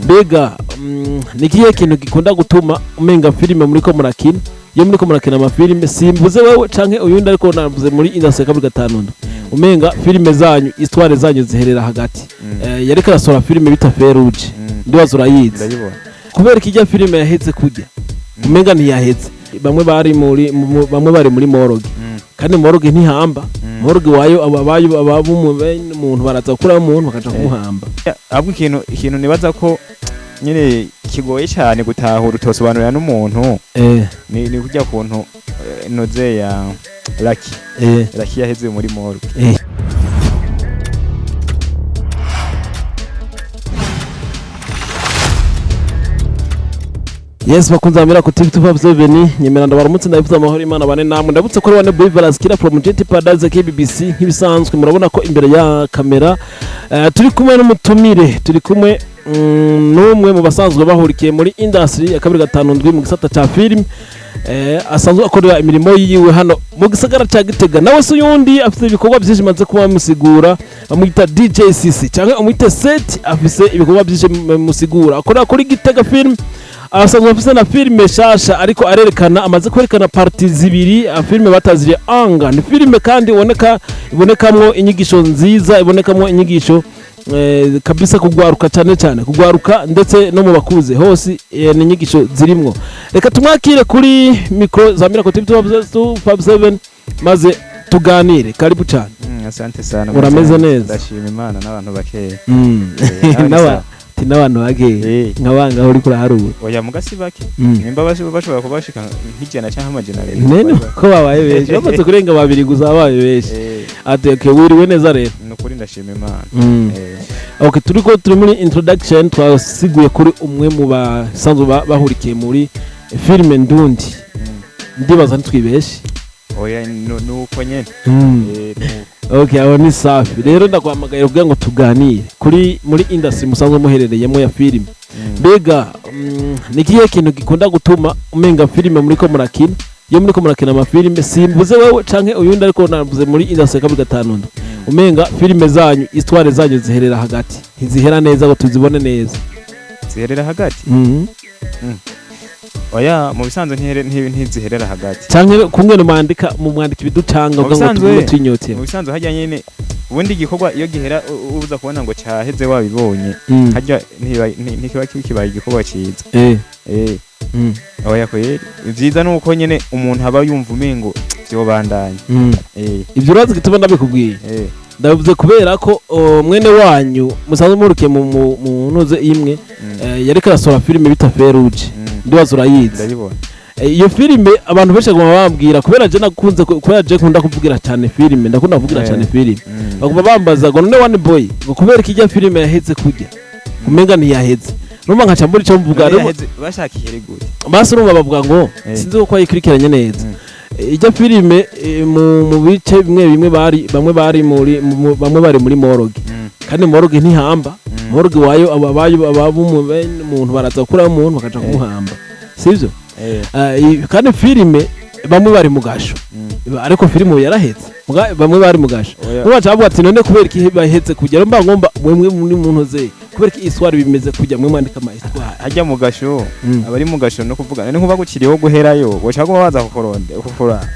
Mbega ni ikihe kintu gikunda gutuma umenga filime muriko murakina, iyo muriko murakina amafilime, simvuze wewe canke uyundi, ariko navuze muri industry ya 257, umenga filime zanyu, histoire zanyu ziherera hagati? Yariko arasohora filime bita Feruje, ndibaza urayizi. Ndayibona. Kubera ko ijya filime yaheze kurya umenga ntiyaheze, bamwe bari muri bamwe bari muri morgue, kandi morgue ntihamba. Morgue wayo ababayo umuntu baraza gukurayo umuntu bakaja kumuhamba. Ahubwo ikintu nibaza ko nyine kigoye cyane gutahura utosobanurira n'umuntu ni kurya kuntu noze ya Lucky Lucky yaheze muri morgue. Yes, bakunze bamera ku TV 257, nyemera ndabaramutse, ndabivuze amahoro Imana bane namwe. Ndabutse kuri wane Boy Veraskira from GT Paradise KBBC. Nk'ibisanzwe murabona ko imbere ya kamera turi kumwe n'umutumire, turi kumwe n'umwe mu basanzwe bahurikiye muri industry ya 257 mu gisata ca film, asanzwe akorera imirimo yiwe hano mu gisagara ca Gitega. Nawe se uyundi afite ibikorwa byinshi maze kuba musigura, bamwita DJ CC cyangwa umwite Set, afise ibikorwa byinshi musigura akorera kuri Gitega Film. Asanzwe afise na filime shasha ariko arerekana, amaze kwerekana parties zibiri, filime bataziriye Anga. Ni filime kandi ibonekamwo inyigisho nziza, ibonekamwo inyigisho kabisa kugwaruka, cyane cyane kugwaruka ndetse no mu bakuze hose, ni inyigisho zirimwo. Reka tumwakire kuri micro za Miracle TV 257 maze tuganire. Karibu cyane. Asante sana. Urameze neza? Ndashima Imana n'abantu bakeya. N'aba N'aba ati n'abantu bakeya, nk'abanga uri kuraharura? Oya, mugasi bake, nimba bashobora kubashika nk'ijana cyangwa 200. Nene ko babaye benshi, bamaze kurenga babiri gusa babaye benshi. Ati okay, wiriwe neza rero? Ni ukuri ndashima Imana. Okay, turiko turi muri introduction, twasiguye kuri umwe mu basanzwe bahurikiye muri filime ndundi. Ndibaza ntitwibeshe. Oya, nuko nyene. Nuko. Okay, aho ni safi. Rero ndaguhamagaye kugira ngo tuganire kuri muri industry musanzwe muherereyemo ya filime. Mbega ni ikihe kintu gikunda gutuma umenga filime muriko murakina, iyo muriko murakina amafilime, simvuze wewe canke uyundi, ariko navuze muri industry ya 257, umenga filime zanyu, histoire zanyu ziherera hagati, ntizihera neza ngo tuzibone neza? Ziherera hagati? Oya, mu bisanzwe ntiziherera hagati. Canke kungene mwandika, mu mwandika ibiducanga Mu kugira ngo tugume twinyotewe. Mu bisanzwe hajya nyene ubundi igikorwa iyo gihera uza kubona ngo cyaheze wabibonye, hajya ntikiba kibaye igikorwa ciza. Oya kweri, ivyiza nuko nyene umuntu aba yumva umengo vyobandanya. Ivyo urazi gituma ndabikubwiye? Ndabivuze kubera ko mwene wanyu musanzwe murukiye mu ntuze imwe, yariko arasohora filime bita Feruje. Ndibaza urayizi. Ndayibona. Iyo filime abantu benshi baguma bambwira, kubera je nakunze kubera je nkunda kuvugira cyane filime, ndakunda kuvugira cyane filime, baguma bambaza ngo none One Boy, ngo kubera ko ijya filime yaheze kurya umenga ntiyaheze, urumva nkaca mbura ico mvuga. None Rero yaheze bashaka ihere gute? Basi urumva bavuga ngo sinzi uko ayikurikiranye neza. Ijya filime mu bice bimwe bimwe bari bamwe bari muri bamwe bari muri morgue, kandi morgue ntihamba. Morgue wayo ababayo umuntu baraza gukurayo umuntu bakaja kumuhamba, sivyo? Kandi filime bamwe bari mu gasho, ariko filime ubu yarahetse. Bamwe bari mu gasho. Oya. Nubaca bavuga ati none kubera iki bahetse kugera mba ngomba mwemwe muri muntu ze, kubera iki histoire bimeze kujya mwe mwandika ama histoire? Hajya mu gasho, abari mu gasho no kuvuga ni nkuba gukiriyeho guherayo boca kuba baza kukuronde kukura.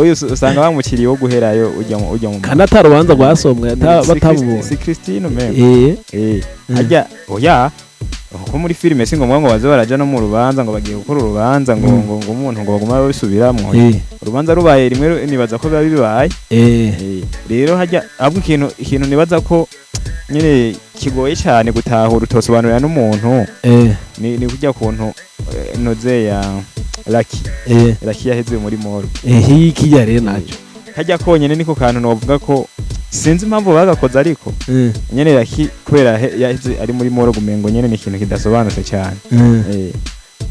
Uyu usanga bamukiriyeho guherayo ujya mu Kandi atarubanza rwasomwe batabubonye. Si Christine umengo. Hajya oya, kuko muri filime si ngombwa ngo baze baraja no mu rubanza ngo bagiye gukora urubanza ngo ngo umuntu ngo baguma babisubiramwo. Urubanza rubaye rimwe nibaza ko biba bibaye. Rero hajya ahubwo ikintu nibaza ko nyine kigoye cyane gutahura utosobanurira n'umuntu ni kurya kuntu noze ya Lucky Lucky yaheze muri morgue. Kijya rero naco. Hajya konyene niko kantu novuga ko sinzi impamvu bagakoze, ariko nyene Lucky kubera yaheze ari muri morgue umengo nyene ni ikintu kidasobanutse cyane.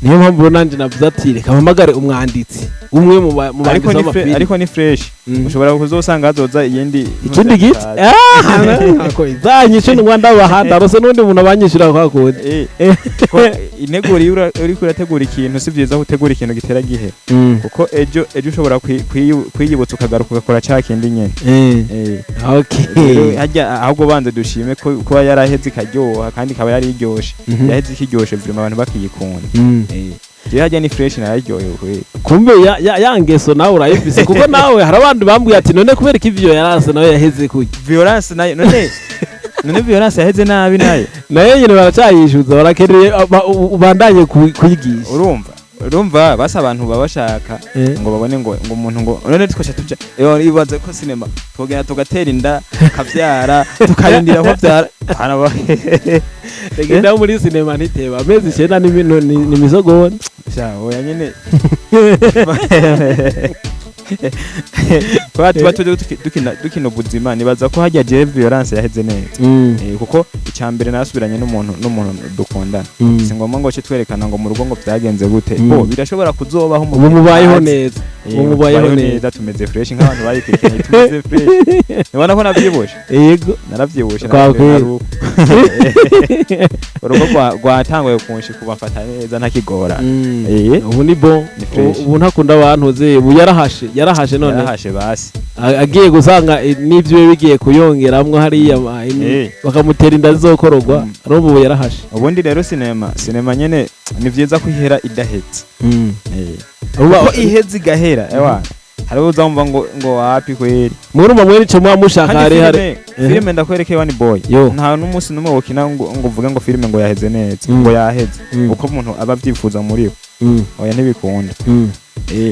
Niyo mpamvu rero nanje navuze ati reka mpamagare umwanditsi. Umwe mu mu Ariko banditsi ni b'amafilime. Ariko ni fresh. Ushobora kuzosanga hazoza iyindi. Ikindi giti ah izanyishe n'u Rwanda bahanda rose n'undi muntu abanyishura kwa kundi. Ko integuro iyo uriko urategura ikintu, si byiza ko utegura ikintu gitera gihera, kuko ejo ushobora kwiyibutsa ukagaruka ugakora ca kindi nyene. Rero harya ahubwo banze dushime ko kuba yaraheze ikaryoha, kandi ikaba yari iryoshe. Yaheze ikiryoshe vraiment, abantu bakiyikunda. Jewe harya ni fresh, nararyohewe kweli. Kumbe ya ngeso nawe urayifise, kuko nawe hari abandi bambwiye ati: "None kubera ko ivyo yarase nawe yaheze kurya?" Violence nayo, none violence yaheze nabi nayo. Nayo nyine baracayishuza, barakeneye ubandanye kuyigisha. Urumva basa abantu baba bashaka ngo babone ngo umuntu ngo none twasha tuja iyo ibaze ko sinema twogenda tugatera inda tukavyara, tukarindira ko vyara. Tegenda muri sinema ntiteba amezi 9 n'ibintu ni misogoni. Sha oya nyene, kuba tuba turi dukina ubuzima, nibaza ko hajya jewe violence yaheze neza. Kuko icya mbere nasubiranye n'umuntu dukundana. Si ngombwa ngo ce twerekana ngo mu rugo ngo byagenze gute. Bo birashobora kuzobaho mu Ubu gihe mubayeho tutazi. neza. Ubu mubayeho Tubayeho neza. neza, tumeze fresh nk'abantu bayikurikiranye, tumeze fresh. Nibona ko navyibushe. Yego. Naravyibushe. Kwa kweli. Urugo rwatanguye kunshika, ubu mfata neza ntakigora. Ubu ni bon. Ni fresh. Ubu ntakunda abantu ze, ubu yarahashe none. Yarahashe basi. Agiye gusanga n'ivyo biba bigiye kuyongeramwo hariya bakamutera inda zizokorogwa. Arumva ubu yarahashe. Ubundi rero sinema nyene ni vyiza ko ihera idahetse. Kuko iheze igahera, ewa hariho uzamva ngo wapi kweri. Murumva mwene ico muba mushaka. Kandi Hari hari filime ndakwereke, one boy, Yo. nta n'umunsi n'umwe wokina ngo uvuge ngo filime ngo yaheze neza, ngo yaheze uko umuntu aba avyifuza muri we. Oya, ntibikunda.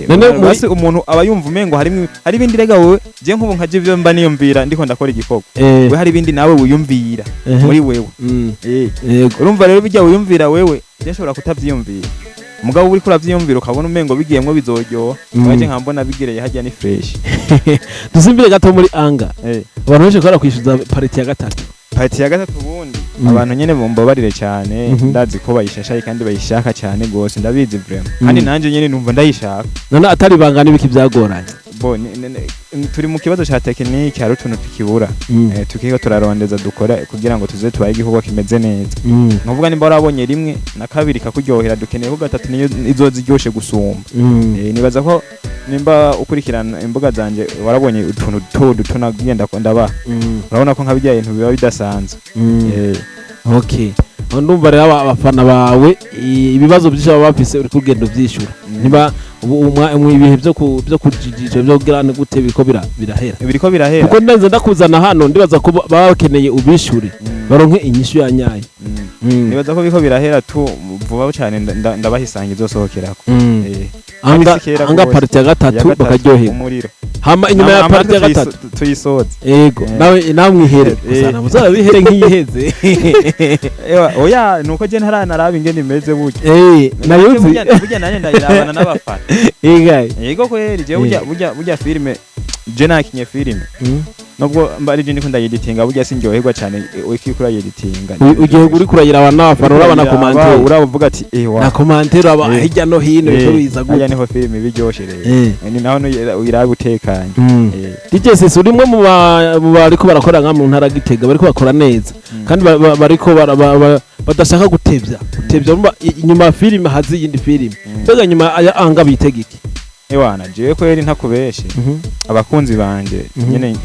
None Basi umuntu aba yumva umengo harimwo hari ibindi. Rega wewe, je nk'ubu nkaje ivyo mba niyumvira ndiko ndakora igikorwa, we hari ibindi nawe wiyumvira muri wewe. Yego. Urumva rero bijya wiyumvira wewe, je nshobora kutavyiyumvira, mugabo uriko uravyiyumvira ukabona umengo bigiyemwo bizoryoha. Waje nkambona bigereye hajya ni fresh. Dusimbire gato muri anga. Abantu benshi bakora kwishyuza partie ya gatatu. Partie ya gatatu ubundi abantu nyene bumbabarire cyane. Ndazi ko bayishashaye kandi bayishaka cyane gose, ndabizi vraiment. Kandi nanje nyene numva ndayishaka. None atari ibanga, n'ibiki byagoranye? Bo turi mu kibazo ca technique, hari utuntu tukibura. Tukiko turarondeza dukora kugira ngo tuze tubaye igikorwa kimeze neza. Nkuvuga nimba warabonye rimwe na kabiri kakuryohera, dukeneye ko gatatu niyo izoza iryoshe gusumba. Nibaza ko nimba ukurikirana imbuga zanje warabonye utuntu duto duto nagenda ndabaha. Urabona ko nka bijya bintu biba bidasanzwe. Okay. Aho ndumva rero abafana bawe ibibazo byinshi baba bafise uri kugenda uvyishura. Niba ubu mu ibihe byo kujijisha byo kugira ni gute biriko birahera. Biriko birahera. Kuko ndenze ndakuzana hano, ndibaza ko baba bakeneye ubishure, baronke inyishu ya nyayo. Nibaza ko biriko birahera tu vuba cyane, ndabahisanga izosohokerako. Anga Kandi si kera anga rwose. partie ya gatatu Ya gatatu, bakaryoherwa. Umuriro. Hama inyuma ya Namwe partie ya gatatu tuyisoze. Yego. Nawe namwe ihere gusa muzarabihere nk'iyiheze. Ewa, oya, nuko je ntaranaraba ingene imeze burya. Nayo nzi. Burya nanje ndayirabana n'abafana. Igaye. Yego kweri, je burya filime, je nakinye filime, nubwo mba ari je ndiko ndayeditinga, burya sinryoherwa cyane uriko urayeditinga. Ugiye uri kurayiraba n'abafana, urabona commentaire. Uraba uvuga ati: "Ewa." Na commentaire aba hirya no hino biriko biza Harya gute. niho filime iba iryoshe rero. Ni naho uyiraba utekanye. DJ Sisi, urimwe mu bariko barakora nka mu ntara ya Gitega, bariko bakora neza kandi bariko badashaka gutevya. Urumva inyuma ya filime hazi iyindi filime. Mbega nyuma ya anga bitega iki? Ewana, jewe kweri ntakubeshe, abakunzi banje nyene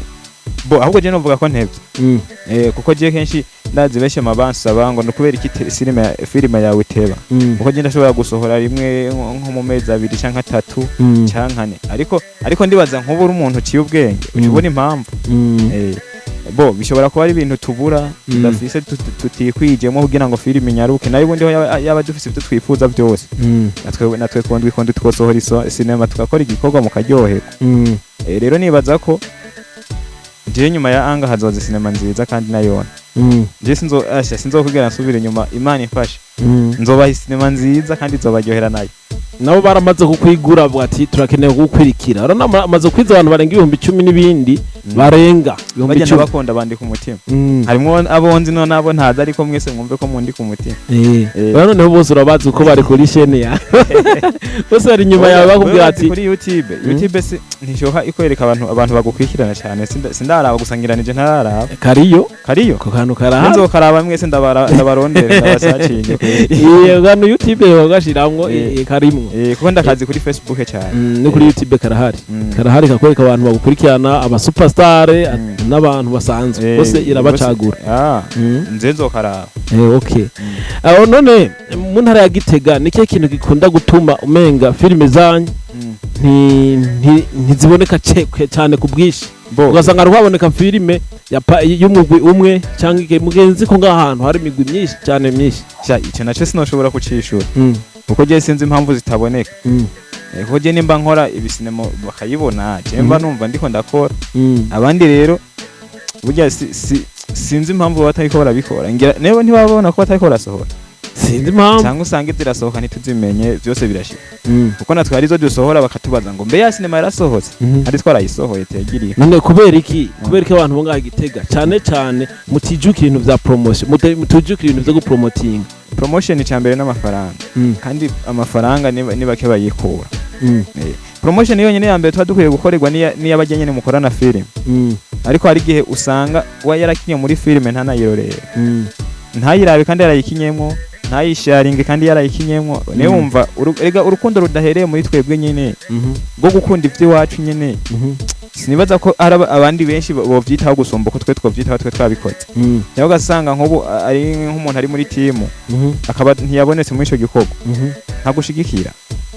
bo, ahubwo je novuga ko ntevye. Kuko je kenshi ndazi benshi mabansaba ngo nukubera iki filime yawe iteba, kuko je ndashobora gusohora rimwe nko mu mezi 2 canke 3 canke 4, ariko ndibaza nk'ubu uri umuntu uciye ubwenge uca ubona impamvu. Bo bishobora kuba ari ibintu tubura, tudafise, tutikwijemo kugira ngo filime inyaruke. Nayo ubundi ho yaba dufise ibyo twifuza byose, natwe kondwi kondi twosohora sinema tugakora igikorwa mukaryoherwa. Rero nibaza ko jewe nyuma ya anga hazoza sinema nziza kandi nayona je sinzo asha sinzokugera nsubira inyuma. Imana imfashe, nzobaha sinema nziza kandi izobaryohera nayo. Nabo baramaze kukwigura, bavuga ati: "Turakeneye kugukwirikira." Urabona amaze kwiza abantu barenga 10,000 n'ibindi. Barenga ibihumbi Bagenda 10. Bakunda bandika umutima. Mm. Harimwo abo nzi no nabo ntazi, ariko mwese mwumve ko mundi ku mutima. Oya, noneho bose urabazi uko bari kuri chaîne ya bose bari inyuma yawe bakubwira ati kuri YouTube. YouTube si ntishoha ikwereka abantu bagukurikirana cyane. Sindaraba gusa, ngiranije ntararaba. Kariyo. Kariyo. Ako kantu karahari. Nzokaraba mwese, ndabarondere, ndabasacinge. Iyo kantu YouTube bagashiramwo. Karimwo. Kuko ndakazi kuri Facebook cyane. Ni kuri YouTube karahari. Mm. Karahari, kakwereka abantu bagukurikirana, aba superstar n'abantu basanzwe bose, irabacagura. Ah, nze nzokaraba. Okay. Aho none mu ntara ya Gitega ni kihe kintu gikunda gutuma umenga filime zanyu ntiziboneka cyane ku bwinshi? Bo Ugasanga hari haboneka filime y'umugwi umwe cyangwa iki, mugenzi ko ngaha hantu hari imigwi myinshi cyane, myinshi. Sha, icyo naco sinoshobora kucishura kuko je sinzi impamvu zitaboneka. Kuko je nimba nkora ibisinema bakayibona, je mba numva ndiko ndakora. Abandi rero burya sinzi impamvu batariko barabikora. Ngira niba ntibabona ko batariko barasohora. Sinzi impamvu. Cyangwa usanga zirasohoka ntituzimenye, byose birashika. Kuko natwe hari izo dusohora bakatubaza ngo mbe ya sinema yarasohotse? Ari twarayisohoye tuyagiriye. None kubera iki abantu bo ngaha i Gitega cyane cyane mutijukira ibintu vya promotion, mutijukira ibintu vyo gupromotinga? Promotion icya mbere n'amafaranga. Kandi amafaranga ni bake bayikura. Promotion yonyine ya mbere tuba dukwiye gukorerwa niya nyene mukorana filime. Ariko hari igihe usanga wa yarakinye muri filime ntanayirorere, ntayirabe kandi yarayikinyemwo, ntayisharinge kandi yarayikinyemwo. Niyo wumva erega urukundo rudahereye muri twebwe nyene rwo gukunda ivy'iwacu nyene, sinibaza ko hari abandi benshi bovyitaho gusumba uko twe twovyitaho, twe twabikoze. Cyangwa ugasanga nk'ubu ari nk'umuntu ari muri timu akaba ntiyabonetse muri ico gikorwa, ntagushigikira.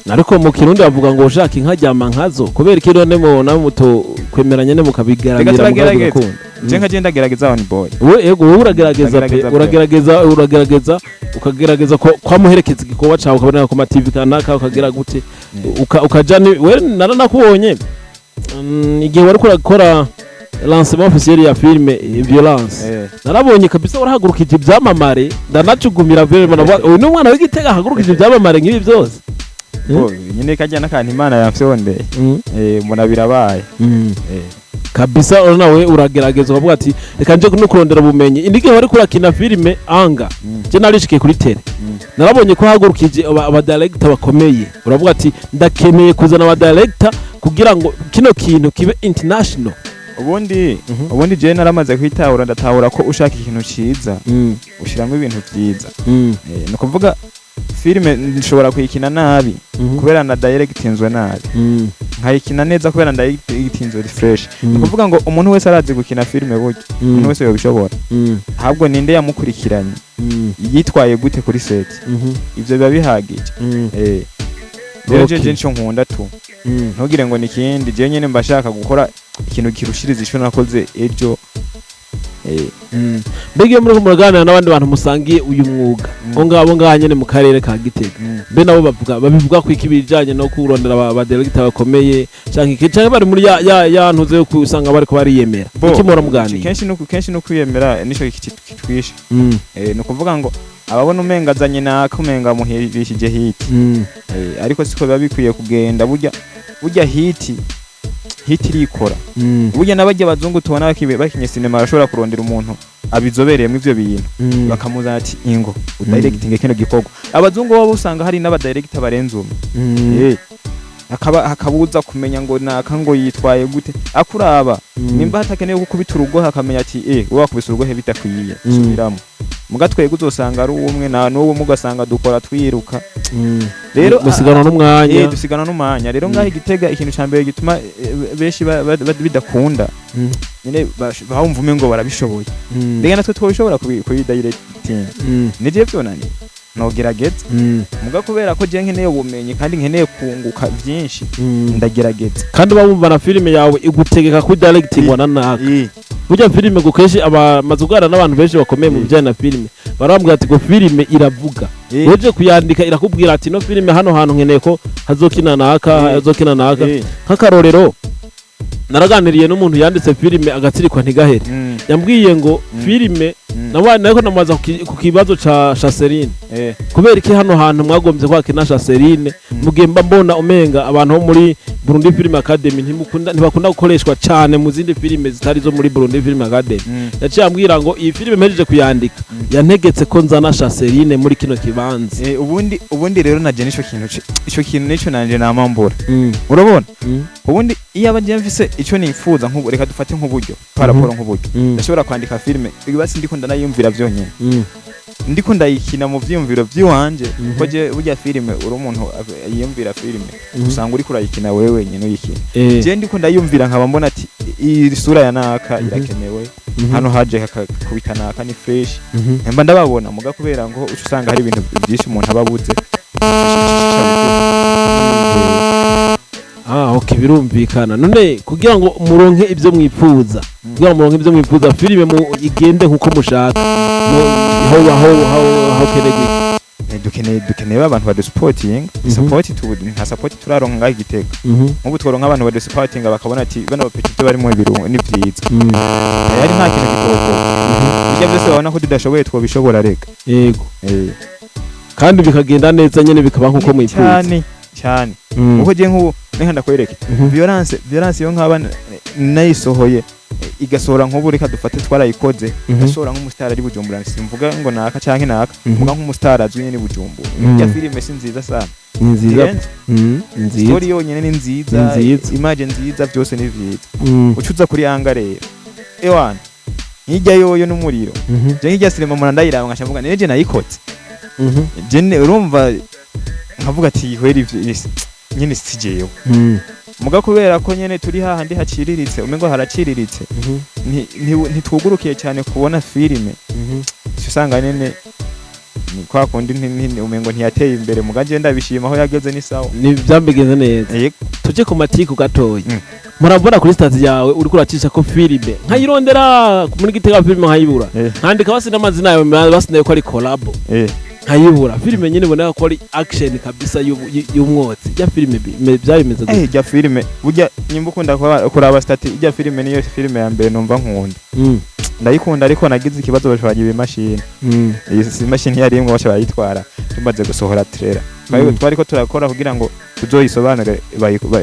Ariko mu Kirundi bavuga ngo ushaka inka ryama nkazo. Kubera iki none mubona muto kwemeranya ne mukabigaramira? Reka turagerageza. Mugakunda. Je nka je ndagerageza, one boy. We ego, wowe uragerageza pe. Ndagerageza pe. Uragerageza, ukagerageza ko kwamuherekeza igikorwa cawe, ukaboneka ku ma TV kanaka, ukagira gute, ukaja we naranakubonye igihe wariko urakora lancement officiel ya filme Violence. Narabonye kabisa warahagurukije ibyamamare, ndanacugumira vraiment, ndavuga, uyu ni umwana w'Igitega ahagurukije ibyamamare nk'ibi byose. Bo, nyine kajya n'akantu Imana yamfyondeye. Mbona birabaye. Kabisa urabona we uragerageza, ukavuga ati reka nje no kurondera ubumenyi. Indi gihe wariko urakina filime anga, je narishikiye kuri tele. Narabonye ko hagurukije aba director bakomeye, uravuga ati ndakeneye kuzana aba director kugira ngo kino kintu kibe international. Ubundi ubundi je naramaze kwitahura, ndatahura ko ushaka ikintu ciza ushiramo ibintu vyiza. Ni ukuvuga filime nshobora kuyikina nabi kubera na directinzwe nabi, nkayikina neza kubera ndirectinzwe fresh. Ni ukuvuga ngo umuntu wese arazi gukina filime burya, umuntu wese yobishobora. Ahubwo ninde yamukurikiranye, yitwaye gute kuri set, ivyo biba bihagije. Rero je nico nkunda tu. Ntugire ngo ni ikindi, je nyene mba shaka gukora ikintu kirushiriza ico nakoze ejo. Mbega iyo muriko muraganira n'abandi bantu musangiye uyu mwuga, bo ngabo ngaha nyene mu karere ka Gitega, mbe nabo bavuga, babivuga ko iki bijanye no kurondera aba director bakomeye canke iki, canke bari muri ya ntuze yo kusanga bariko bariyemera? Bo, iki muhora muganira? Kenshi no kwiyemera nico kitwishe. Ni ukuvuga ngo ababona umenga azanye naka, umenga amuhirishije hit. Ariko siko biba bikwiye kugenda. Burya hit irikora. Burya n'abajya abazungu tubona bakinye sinema barashobora kurondera umuntu abizobereyemo ivyo bintu, bakamuzana ati ingo udirectinge kino gikorwa. Abazungu babo usanga hari n'abadirector barenze umwe. Hakaba hakabuza kumenya ngo naka ngo yitwaye gute, akuraba nimba hatakeneye gukubita urugo, akamenya ati wowe wakubise urugohe bidakwiye, subiramo. Muga twebwe uzosanga ari umwe na n'uwo, mugasanga dukora twiruka. Rero Musigana n'umwanya. Dusigana n'umwanya. Rero ngaho Igitega ikintu ca mbere gituma benshi bidakunda, nyine bumva umengo barabishoboye. Mbega natwe twobishobora kubidirecting? Nije vyonaniye, nogerageza. Muga kubera ko je nkeneye ubumenyi kandi nkeneye kunguka vyinshi, ndagerageza. Kandi uba wumva na filime yawe igutegeka kuri directing na naka. Burya filime ngo kenshi abamaze kuganira n'abantu benshi bakomeye mu bijyanye na filime barambwira ati ngo filime iravuga. Uje kuyandika irakubwira ati no filime hano hantu nkeneye ko hazokina naka, hazokina naka. Nk'akarorero Naraganiriye n'umuntu yanditse filime agatsirikwa ntigahere. Yambwiye ngo filime nawe nariko namubaza ku kibazo ca Chaseline, kubera iki hano hantu mwagombye kwakina Chaseline, mugihe mba mbona umenga abantu bo muri Burundi Film Academy ntibakunda gukoreshwa cane mu zindi filime zitari zo muri Burundi Film Academy. Yaciye ambwira ngo iyi filime mpejeje kuyandika, yantegetse ko nzana Chaseline muri kino kibanza. Ubundi rero naje nico kintu ico kintu nico nanje namambura, urabona, ubundi iyo aba nje mfise ico nifuza, nk'ubu reka dufate nk'uburyo par rapport nk'uburyo, ndashobora kwandika filime basi ndiko ndanayumvira vyonyene, ndiko ndayikina mu vyiyumviro vy'iwanje, ko je burya filime uri umuntu yiyumvira filime, usanga uriko urayikina wewe wenyine uyikina. Je ndiko ndayumvira nkaba mbona ati iyi sura ya naka irakenewe, hano haje hakakubita naka ni fresh, mba ndababona muga kubera ngo uca usanga hari ibintu byinshi umuntu aba abuze. Ah, okay, birumvikana. None kugira ngo muronke ibyo mwipfuza, kugira ngo muronke ibyo mwipfuza, filime mu igende nkuko mushaka, aho kenerwa iki? Dukeneye abantu badusupotinga. Support tu nta support turaronka ngaho i Gitega. Nk'ubu tworonka abantu badusupotinga bakabona ati bano bapeti ibyo barimo ibirungo ni vyiza, tayari nta kintu gitokoka, bijya byose babona ko tudashoboye twobishobora reka. Yego, kandi bikagenda neza nyene, bikaba nkuko mwipfuza. Cyane cyane, kuko je nk'ubu reka ndakwereke violence yo nkaba nayisohoye, igasohora nk'ubu reka dufate twarayikoze, igasohora nk'umusitari ari Bujumbura, simvuga ngo naka canke naka, mvuga nk'umusitari azwi nyene i Bujumbura. Ya filime si nziza sana? Ni nziza. Irenze. Ni nziza. Story yonyene ni nziza. Ni nziza. Image nziza, byose ni vyiza. Ucuza kuri anga rero, ewana nkijya yoyo n'umuriro. Je nkijya sinema mpora ndayiraba nkaca mvuga neje nayikoze. Je urumva nkavuga ati kweri ivyo nyene si jewe, muga kubera ko nyene turi hahandi haciriritse, umengo haraciriritse, ntitwugurukiye cyane kubona filime, uca usanga nyene ni kwa kundi umengo ntiyateye imbere, muga je ndabishima aho yageze ni sawa. Ni byambigenze neza. Yego. Tuje ku matiku gatoya. Murabona kuri statut yawe uriko uracisha ko filime nkayirondera muri Gitega, filime nkayibura, nkandika basi n'amazina yawe, basinaye ko ari collabo, nkayibura. Filime nyine iboneka ko ari action kabisa y'umwotsi. Ya filime byabimeze gute? Ijya filime burya nyimba ukunda kuraba statut, ijya filime niyo filime ya mbere numva nkunda. Ndayikunda, ariko nagize ikibazo bashobora imashini. Iyi si imashini yari imwe, baca barayitwara tumaze gusohora trailer. Twari ko turakora kugira ngo tuzoyisobanure,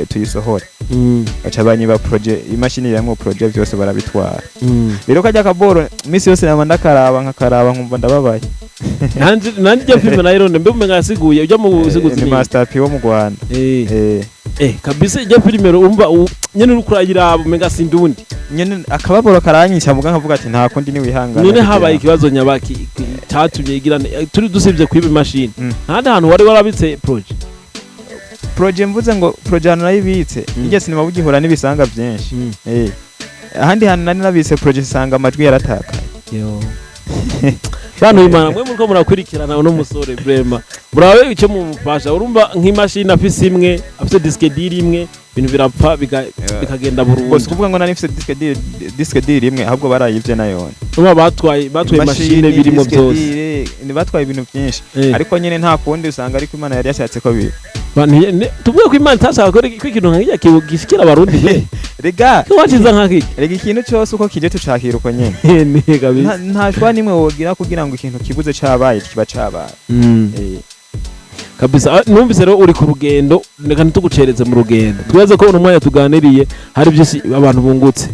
tuyisohore, baca banyiba projet, imashini yarimwo projet byose barabitwara. Rero kajya kaboro misi yose nama ndakaraba, nkakaraba nkumva ndababaye. Nanje ijya filime nayironde mbe umenga yasiguye ujya mu busiguzi. Ni Master P wo mu Rwanda. Kabisa ijya filime urumva nyene uriko urayiraba umenga sindundi. Nyene akababaro karanyica, muga nkavuga ati nta kundi niwihangana. None habaye ikibazo nyabaki catumye igirane, turi dusibye kwiba imashini? Ntahandi hantu wari warabitse projet? Projet, mvuze ngo projet ahantu nayibitse, ijya sinema bugihura n'ibisanga byinshi. Ahandi hantu nari nabitse projet sanga amajwi yaratakaye. Yo. Bantu b'Imana mwe muriko murakurikirana uno musore, vraiment murabe icyo mumufasha. Urumva nk'imashini afise imwe, afise disque dur imwe, ibintu birapfa bikagenda Bose burundu. Kuvuga ngo nari mfise disque dur imwe, ahubwo barayivye nayone. Urumva batwaye imashini birimo disque byose. dur, ni batwaye ibintu byinshi. Ariko nyene nta kundi, usanga ariko Imana yari yashatse ko biba. Tuvuge ko Imana itashaka ko ikintu nk'iki gishikira Abarundi be? Rega ko waciza nk'iki. Rega ikintu cyose uko kije tucakira uko nyene. Ni kabisa. Nta shwa nimwe wogira kugira ngo ikintu kibuze cabaye kiba cabaye. Kabisa. Numvise rero uri ku rugendo, reka ntitugucereze mu rugendo, twibaze ko uno mwanya tuganiriye hari byinshi abantu bungutse.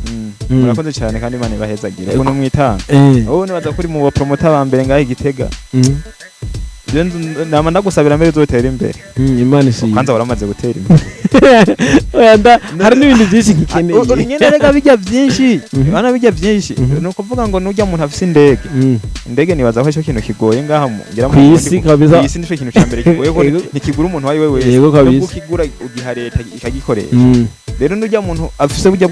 Murakoze cyane kandi Imana ibahezagire ukuntu mwitanga. Wowe nibaza ko uri mu bapromota ba mbere ngaho i Gitega. Je nama ndagusabira mbere uzotera imbere. Imana ishimwe. Kwanza waramaze gutera imbere. Oya, hari n'ibindi byinshi ngikeneye. Nyene rega bijya byinshi, bana bijya byinshi. Ni ukuvuga ngo nujya umuntu afise indege, indege nibaza ko ico kintu kigoye ngaha ngira mu Kw'isi Burundi kabisa. Kw'isi nico kintu ca mbere kigoye ko ntikigura umuntu uwo ari we wese. Yego kabisa. Nubwo ukigura ugiha leta ikagikoresha. Rero nujya umuntu afise buryo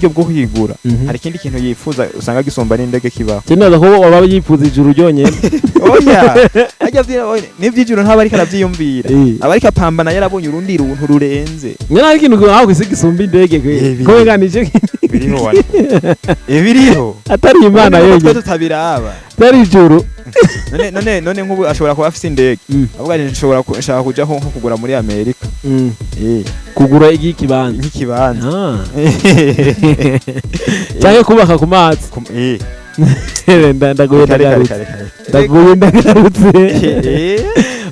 bwo kwigura, hari ikindi kintu yifuza usanga gisumba n'indege kibaho. Je nibaza ko waba yifuza ijuru ryonyene. Oya, ajya oya, n'ivy'ijuru ntaba ariko aravyiyumvira, aba ariko apambana yarabonye urundi runtu rurenze. Nyine hari ikintu aho kw'isi gisumba indege kwe. Biriho. Ko wenga nico Biriho wana, biriho. Atari Imana None twe yonyene. tutabiraba. Atari ijuru. None nk'ubu ashobora kuba afise indege, avuga ati nshobora nshaka kuja nko kugura muri Amerika. Kugura ikibanza. Nk'ikibanza. Ah. Cyangwa kubaka ku mazi. Ndaguye. Kare, kare, Ndagarutse. kare, kare. Ndaguye, ndagarutse.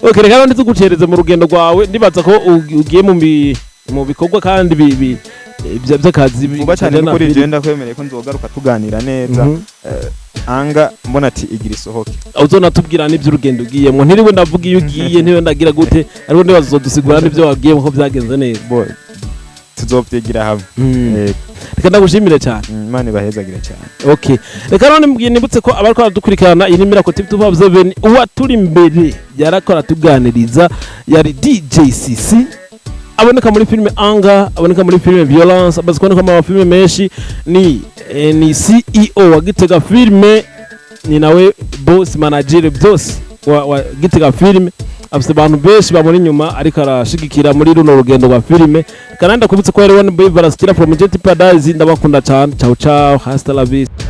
Okay, reka rero ntitugucereze mu rugendo rwawe. Ndibaza ko ugiye mu bikorwa kandi by'akazi Vuba cyane. bijyana na Nukuri filime. je ndakwemereye ko nzogaruka tuganira neza. Anga mbona ati igira isohoke. Uzonatubwira n'iby'urugendo ugiyemo. Ntiriwe ndavuga iyo ugiye, ntiriwe ndagira gute, ariko ndibaza uzodusigura n'ibyo wagiyemo ko byagenze neza. Bo tuzovyigira hamwe. Reka ndagushimire cyane. Imana ibahezagire cyane. Okay, reka none mbwiye nibutse ko abariko baradukurikirana, iyi ni Miracle TV 257. Uwaturi imbere yarako aratuganiriza yari DJ CC, aboneka muri filime Anga, aboneka muri filime Violence, amaze kuboneka mu mafilime menshi. Ni CEO wa Gitega Filime, ni nawe boss manager byose wa Gitega Filime. Afite abantu benshi bamuri inyuma ariko arashigikira muri runo rugendo rwa filime. Kandi ndakubutse ko yari One Boy Baraskira from Jet Paradise. Ndabakunda cyane. Ciao ciao, hasta la vista.